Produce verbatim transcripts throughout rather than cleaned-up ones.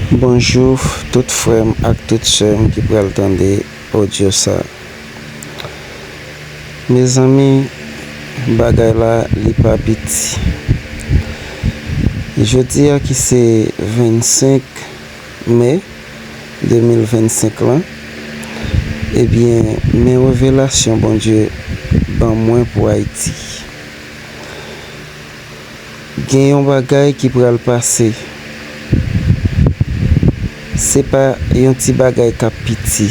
Bonjou tout frè m ak tout sè m ki pral tande odyo sa. Mezanmi, bagay la li pa piti. Jodi a ki se vennsenk me de mil vennsenk lan, ebyen, men revelasyon Bondye ban mwen pou Ayiti. Gen yon bagay ki pral pase. Se pa yon ti bagay k ap piti.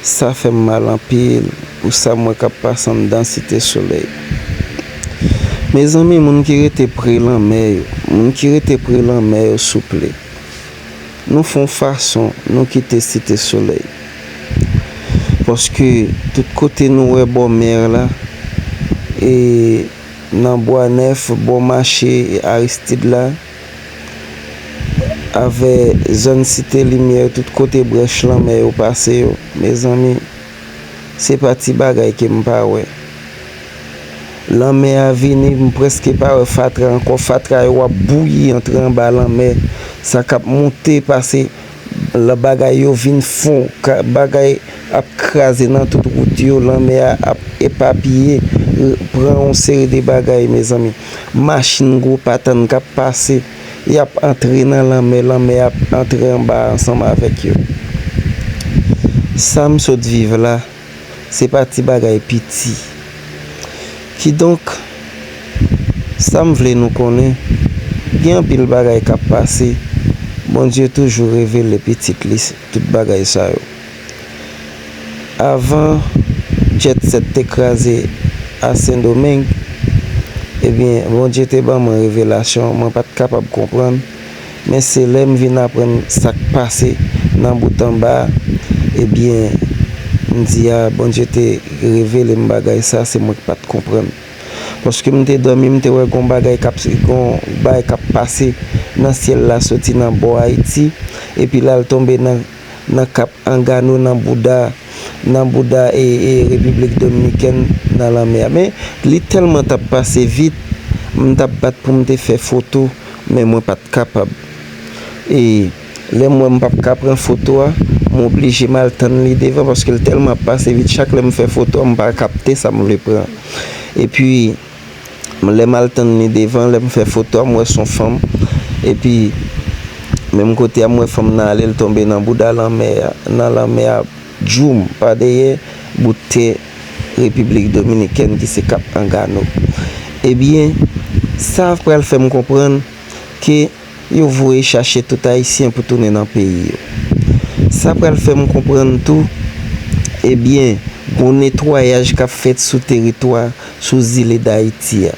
Sa fè m mal anpil pou sa m wè k ap pase anndan Site Solèy. Mezanmi, moun ki rete pre lanmè yo, moun ki rete pre lanmè yo, souple, nou fè yon fason, nou kite Site Solèy. Paske tout kote nou wè bò mè la, e nan Bwa Nèf, bò mache Aristid la, avè zòn Site Limyè, tout kote branch lanmè yo pase yo, mezanmi, se pa ti bagay ke m pa wè. Lanmè a vini, m prèske pa wè fatra ankò. Fatra yo ap bouyi antre anba lanmè. Sa k ap monte pase, la bagay yo vin fon. Ka, bagay ap kraze nan tout wout yo. Lanmè a ap epapiye, r-, pran yon seri de bagay, mezanmi. Machin gwo patàn k ap pase, y ap antre nan lanmè, lanmè ap antre anba ansanm avèk yo. Sa m sot viv la, se pa ti bagay piti. Kidonk, sa m vle nou konnen, gen anpil bagay k ap pase, Bondye toujou revele pitit li tout bagay sa yo. Avan Jet Set te kraze a Sendomeng, ebyen, Bondye te ban mwen revelasyon, mwen pa t kapab konprann, men se lè m vin aprann sa k pase nan bout anba a, ebyen, m di, a, Bondye te revele m bagay sa, se mwen k pa t konprann. Paske m te dòmi, m te wè gon bagay k ap, gon bagay k ap pase nan syèl la, soti nan bò Ayiti, epi l al tonbe nan, nan Kap Angano, nan bouda, nan bouda e, e Repiblik Dominikèn, nan lanmè a. Men, li tèlman t ap pase vit, m t ap bat pou m te fè foto, men mwen pa t kapab. E lè m wè m p ap ka pran foto a, m oblije m al tann li devan, paske l tèlman ap pase vit, chak lè m fè foto a, m pa kapte sa m vle pran. Epi, lè m al tann li devan, lè m fè foto a, m wè s on fanm. Epi, menm kote a, m wè fanm nan ale, l tonbe nan bouda lanmè a, nan lanmè a, djoum, pa dèyè bout tè Repiblik Dominikèn ki se Kap Angano. Ebyen, sa pral fè m konprann ke yo voye chache tout Ayisyen pou tounen nan peyi yo. Sa pral fè m konprann tou, ebyen, gon netwayaj k ap fèt sou teritwa, sou zile Dayiti a.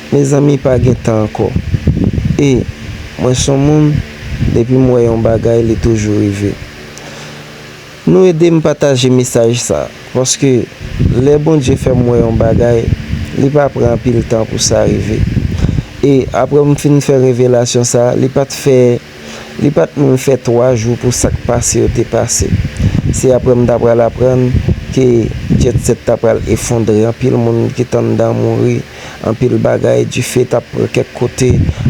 Mezanmi, pa gen tan ankò. E mwen s on moun, depi m wè yon bagay, li toujou rive. Nou ede m pataje mesaj sa, paske lè Bondye fè m wè yon bagay, li pa pran anpil tan pou sa rive. E apre m fin fè revelasyon sa, li pa t fè, li pa t menm fè twa jou pou sa k pase yo te pase. Se apre m ta pral aprann ke Jet Set ta pral efondre, anpil moun ki t anndan mouri, anpil bagay, dife t ap pran kèk kote,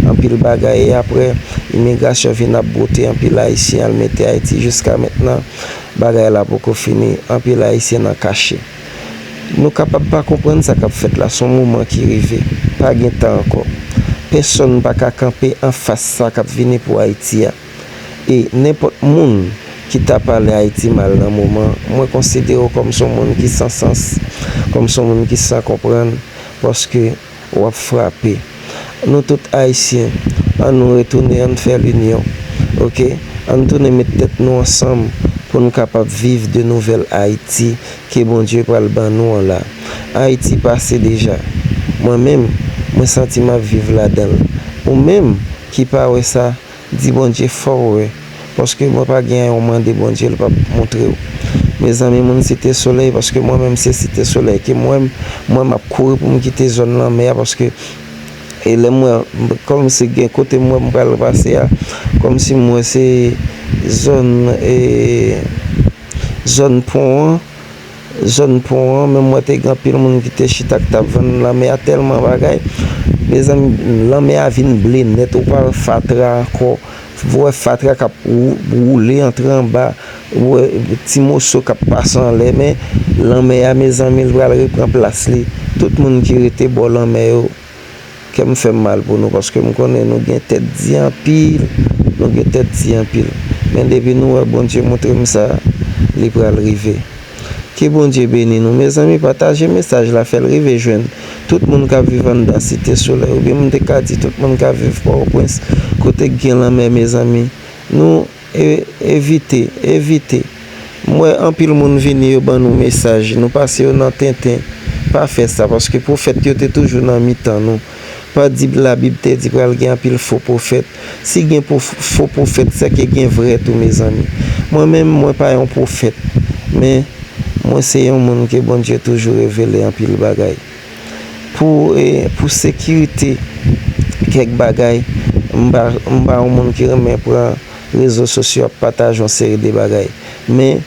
anpil bagay, e apre, imigrasyon vin ap bwote, anpil Ayisyen al mete Ayiti. Jiska mentnan, bagay la poko fini, anpil Ayisyen nan kache. Nou kapab pa konprann sa k ap fèt la, s on moman ki rive, pa gen tan ankò. Pèsonn pa ka kanpe anfas sa k ap vini pou Ayiti a. E nenpòt moun ki ta pale Ayiti mal nan moman, mwen konsidere w kòm s on moun ki san sans, kòm s on moun ki san konprann, paske w ap frape. Nou tout Ayisyen, ann nou retounen, ann fè linyon, oke? Ann tounen met tèt nou ansanm pou n kapab viv de nouvèl Ayiti ke Bondye pral ban nou an la. Ayiti pase deja. Mwen menm, mwen santi m ap viv ladan l. Ou menm ki pa wè sa, di Bondye fè w wè, paske mwen pa gen anyen w mande Bondye, l p ap montre w. Mezanmi, moun Site Solèy, paske mwen menm se Site Solèy ke m wè m, mwen m ap kouri pou m kite zòn lanmè a, paske, e lè m wè, kòmsi gen kote m wè m pral pase a, kòmsi m wè se zòn, e, zòn pon an, zòn pon an, men m wè te gen anpil moun ki te chita k t ap vann lanmè a, tèlman bagay. Mezanmi, lanmè a vin ble nèt, ou pa wè fatra ankò. Ou wè fatra k ap wou- woule antre anba, ou wè ti moso k ap pase anlè, men lanmè a, mezanmi, l pral reprann plas li. Tout moun ki rete bò lanmè yo, kè m fè m mal pou nou, paske m konnen nou gen tèt di anpil, nou gen tèt di anpil. Men depi nou wè Bondye montre m sa, li pral rive. Ke Bondye beni nou. Mezanmi, pataje mesaj la, fè l rive jwenn tout moun k ap viv anndan Site Solèy, oubyen m te ka di tout moun k ap viv Pòtoprens, kote k gen lanmè, mezanmi. Nou e- evite, evite. M wè anpil moun vini, yo ban nou mesaj, nou pase yo nan tenten. Pa fè sa, paske pwofèt yo te toujou nan mitan nou. Pa di Labib te di pral gen anpil fo pwofèt. Si gen pwo- fo pwofèt, sèke gen vrè tou, mezanmi. Mwen menm, mwen pa yon pwofèt, men mwen se yon moun ke Bondye toujou revele anpil bagay. Pou, e, pou sekirite kèk bagay, m pa, m pa yon moun ki renmen pran rezo sosyo ap pataje yon seri de bagay. Men,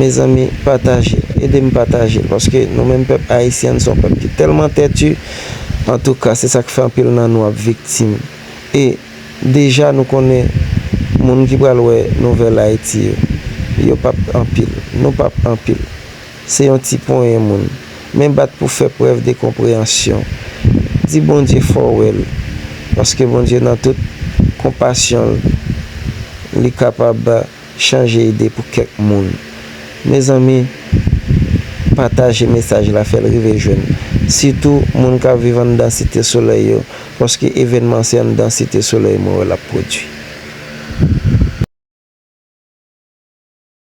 mezanmi, pataje, ede m pataje l, paske nou menm pèp ayisyen, n se yon pèp ki tèlman tèti. Antouka, se sa k fè anpil nan nou ap viktim. E deja nou konnen moun ki pral wè nouvèl Ayiti yo, yo p ap anpil, nou p ap anpil. Se yon ti ponyen moun. Men bat pou fè prèv de konpreyansyon. Di Bondye fè w wè l, paske Bondye nan tout konpasyon l, li kapab chanje ide pou kèk moun. Mezanmi, pataje mesaj la, fè l rive jwenn sitou moun k ap viv anndan Site Solèy yo, paske evènman se anndan Site Solèy mwen wè l ap pwodui.